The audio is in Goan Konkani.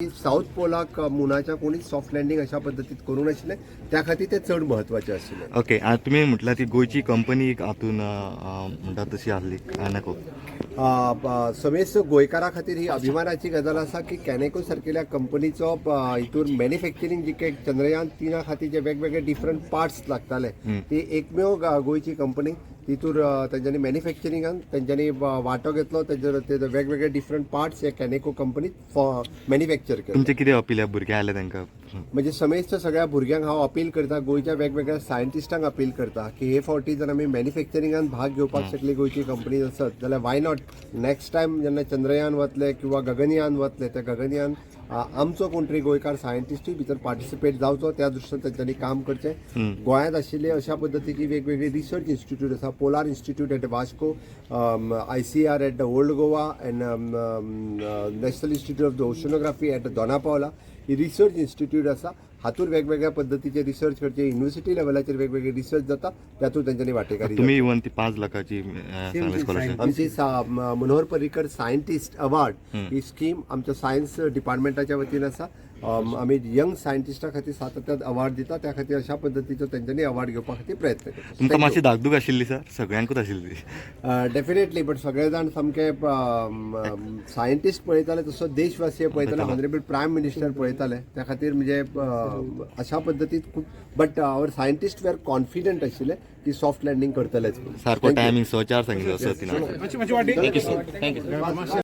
साऊथ पोलाक मुनाच्या कोणीच सॉफ्ट लँडिंग अशा पद्दतीत करूंक नाशिल्लें, त्या खातीर तें चड म्हत्वाचें आशिल्लें. ओके, आतां तुमी म्हटल्यार ती गोंयची कंपनी हातून म्हणटा तशी आहली कॅनेको. समेस्त गोंयकारा खातीर ही अभिमानाची गजाल आसा की कॅनेको सारकेल्या कंपनीचो हितून मॅन्युफॅक्चरींग जी काही चंद्रयान 3 खातीर जे वेगवेगळे डिफरंट पार्ट्स लागताले, ती एकमेव गोंयची कंपनी तितूर तेंच्यांनी मॅन्युफॅक्चरिंगान तेंच्यांनी वांटो घेतलो. तेंचे ते वेगवेगळे डिफरंट पार्ट्स हे कॅनेको कंपनीत मॅन्युफॅक्चर केले. तुमचें कितें अपील आहे भुरगे आयले तांकां? म्हणजे समेस्त सगळ्या भुरग्यांक हांव अपील करता, गोंयच्या वेगवेगळ्या सायंटिस्टांक अपील करता की हे फावटी जर आमी मॅन्युफॅक्चरिंगान भाग घेवपाक शकली गोंयची कंपनी आसत जाल्यार why not next time जेन्ना चंद्रयान वतले किंवा गगनयान वतले, त्या गगनयान आमचो कोण तरी गोंयकार सायंटिस्टूय भितर पार्टिसिपेट जावचो, त्या दृश्टीन तेंच्यांनी काम करचें. गोंयांत आशिल्ले अशा पद्दतीची वेगवेगळी रिसर्च इन्स्टिट्यूट आसा, Polar Institute at Vasco, ICAR at the Old Goa and National Institute of the Oceanography at Dona Paula, he research institute आसा. हातूंत वेगवेगळ्या पद्दतीचे रिसर्च करचे, युनिव्हर्सिटी लेवलाचेर वेगवेगळे रिसर्च जाता, तातूंत तेंच्यांनी वांटेकारी तुमी इवन ती 5 लाखाची सांगली स्कॉलरशीप. आमची मनोहर पर्रीकर सायंटिस्ट अवॉर्ड ही स्कीम आमच्या सायन्स डिपार्टमेंटाच्या वतीन आसा. आमी यंग सायंटिस्टा खातीर सातत्यान अवॉर्ड दिता. त्या खातीर अशा पद्दतीचो तेंच्यांनी अवॉर्ड घेवपा खातीर प्रयत्न करता. तुमकां मातशी धाकधूक आशिल्ली सर, सगळ्यांकूच आशिल्ली. डेफिनेटली, बट सगळे जाण सामके सायंटिस्ट पळयताले, तसो देशवासीय पळयताले, ऑनरेबल प्रायम मिनिस्टर पळयताले. त्या खातीर म्हणजे अशा पद्दतीत खूब, but our scientist were confident आशिल्ले की सॉफ्ट लँडिंग करतलेच म्हणून. सारको टायमींग 4:15 सांगिल्लो, 6 3. मातशी मातशी वाटी. Thank you sir, thank you.